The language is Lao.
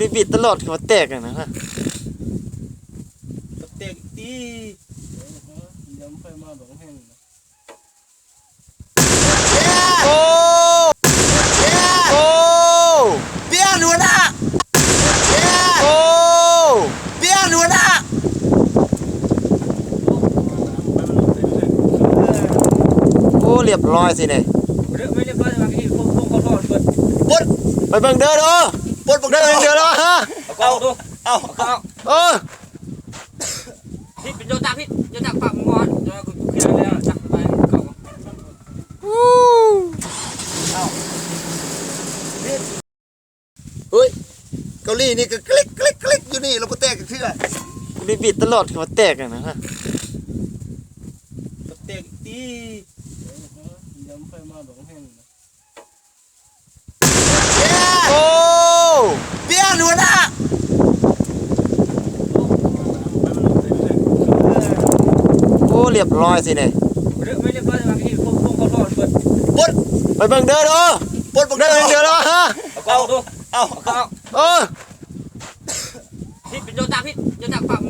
ບີດຕະຫຼອດ ກະແຕກຫັ້ນນະ. ກະແຕກຕິ ດຽວມັນຄ່ອຍມາບາງແຫ່ງ. ໂອ້ ໂອ້ ປ່ຽນຫົວໜ້າ ໂອ້ ປ່ຽນຫົວໜ້າ. ໂອ້ ລຽບຮ້ອຍຊິນີ້. ບໍ່ໄດ້ ໄປເບິ່ງເດີ ເດີ ປົດບັກເດີ ເດີ ເດີ ເດີ. ເອົາ ເອົາ ເອົາ ເອີ ຜິດ ເປັນໂຍຕາ ຜິດໂຍຕາ ປາກມັນງອນ ເດີ ກູຄິດແລ້ວ ຈັກໄປເຂົາ. ເອົາ ເຮີ້ຍ ເກົາຫຼີນີ້ກະກລິກ ກລິກ ກລິກຢູ່ນີ້ ລະບໍ່ແຕກຈັກເທື່ອ. ບີດຕະຫຼອດ ກະແຕກຫັ້ນນະ. ກະແຕກຕິ ດຽວມັນຄ່ອຍມາບາງແຫ່ງ. ໂອ້ ປ່ຽນຫົວໜ້າ ໂອ້ ລຽບຮ້ອຍຊິນີ້. ບໍ່ໄດ້ ໄປ ລຽບຮ້ອຍ ປົດ ໄປເບິ່ງເດີ ເດີ ປົດບັກເດີ ເດີ ເດີ ເອົາ ເອົາ ເອີ ຜິດ ເປັນໂຍຕາ ຜິດໂຍຕາ ປາກ